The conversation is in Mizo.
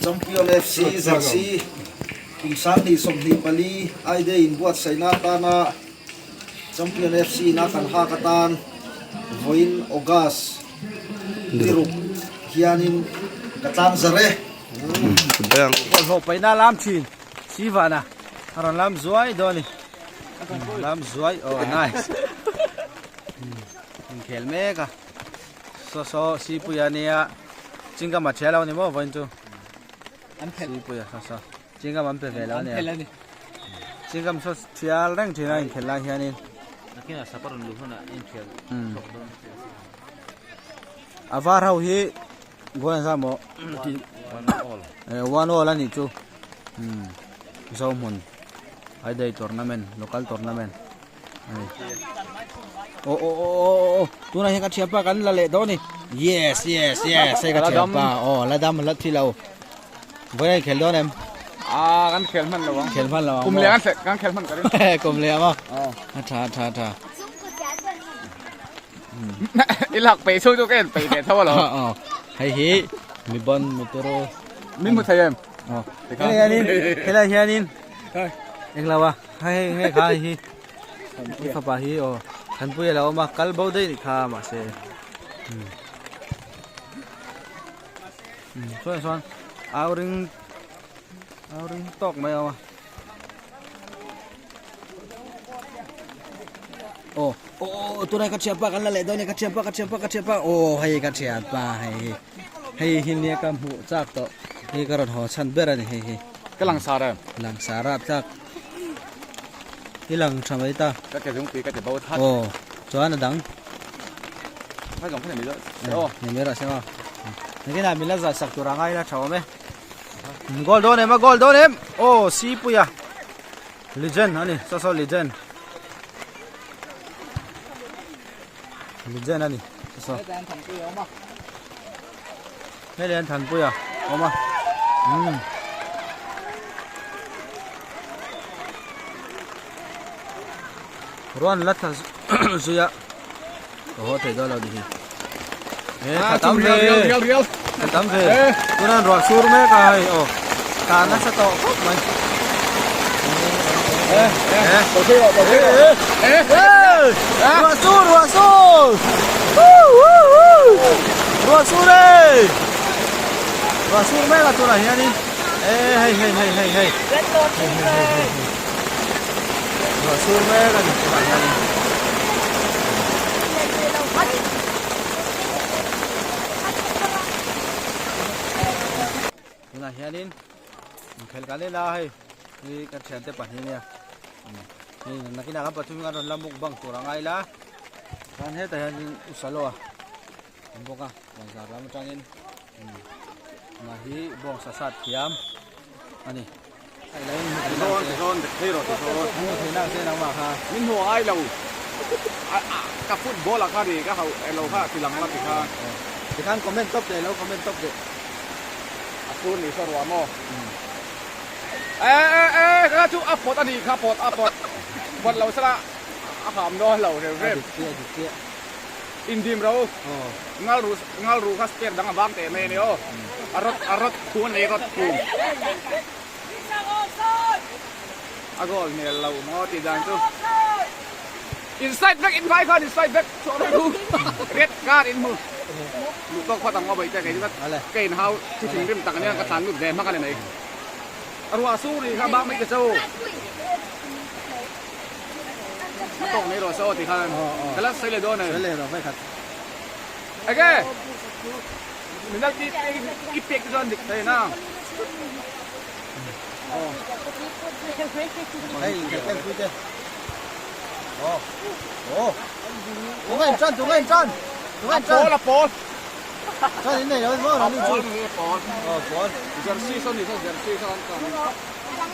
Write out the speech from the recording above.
Champion FC jersey kum 2024 I-Day inbuatsaihna atana Champion FC ina kan hak atan vawiin August ni ruk hianin ka tlang zar e. Bawlhhlawh paihna lam thin Sivana a rawn lam zuai dawn a ni. Lam zuai oh nice. Inkhel mek a. Saw saw Sipuia nia chingam a thial lo a ni maw vawiin chu. Sipuia saw saw chingam an pe ve lo a nia. Chingam saw thial reng thin a inkhel lai hianin. A var ho hi goal an zah maw? One all a nih chu. Zohmun I-Day tournament local tournament. Aw aw aw aw aw tunah hian ka thianpa kan la leh dawn a ni yes yes yes hei ka thianpa aw la dam la thi lo vawi a inkhel dawn em ah kan khel hman lo ang khel hman lo ang kum leh an kan khel hman ka ring kum leh ang aw a tha a tha a tha i lak peih chhung chu ka en peih ve tho alawm aw hei hi mi bon mi turu min hmu thei em aw helai hianin helai hianin englo a Hei hei hei kha hei hi i fapa hi aw Thanpui a lo awm a kal bo daih nih kha mahse umm umm chuan chuan au ring au ring tawk mai a awm a aw aw aw tunah ka thianpa kan la leh dawn e ka thianpa ka thianpa ka thianpa aw hei ka thianpa hei hi hei hi nia ka hmuh chak tawh hei ka rawn haw chhan ber a ni hei hi. Ka langsar em? Langsar a tlak. I lang tha mai ta. Ka ke zungpui ka ti bo that. Aw, chuan a dang. Ka zawng kha ni mai se aw. Ni mai rawh se aw. Nakinah min la zah sak tur a ngai la tha awm e. Goal dawn em a goal dawn em? Aw, Sipuia. Legend ani, saw saw legend. Legend ani, saw saw. Hei lian Thanpuia awm a umm ruan la thla zui a ka haw thei dawn lo ni hi he tha tam ve tha tam ve tunan ruah sur mek a hei aw tan nasa tawh khawp mai ruah sur ruah sur ruah sur e ruah sur mek a tunah hianin e hei hei hei hei hei ruah sur mek a ni tunah hianin tunah hianin Inkhel kan en a hei hi kan thiante pahnih ania hei nakinah kan pathum hian rawn la mukbang tur a ngai la chuan hetah hianin u salo a awm bawk a bazar lam atangin mah hi bawngsa sat thiam a ni Min hmu ai lo ka football ah kha ri ka hauh elo kha tilang la tikhan. Tikhan comment tawp teh lo comment tawp teh. A sur ni saw ruah maw? E e e ka chu a pawt a nih kha pawt a pawt pawt lo sela a ham dawn lo reu rep. A dik chiah a dik chiah. Indim ro ngal ru ngal ru kha step dang a vang teh mai a ni aw. A rawt a rawt khum a nei rawt khum. A goal hmel lo maw tih dan chu. Inside vek in vai khan inside vek chhuah rawh u red card in hmu luh tawk phawt ang aw bawihteh kei chu ka in hau thi thinrim tak ania ka tlan lut ve hmak a ni mai a ruah sur ri kha bak mai ta cho a tawk mai rawh se aw ti khan ka la sawi leh dawn e enge minal i pek te chuan dik thei na. Hei ka pui te. Oh. Oh. Tunga in tran, tunga in tran. Tunga in tran. A pawl, a pawl. Tran in nei lo mo ran ni chu. A pawl. Oh, pawl. Jersey saw ni saw jersey saw kan kan.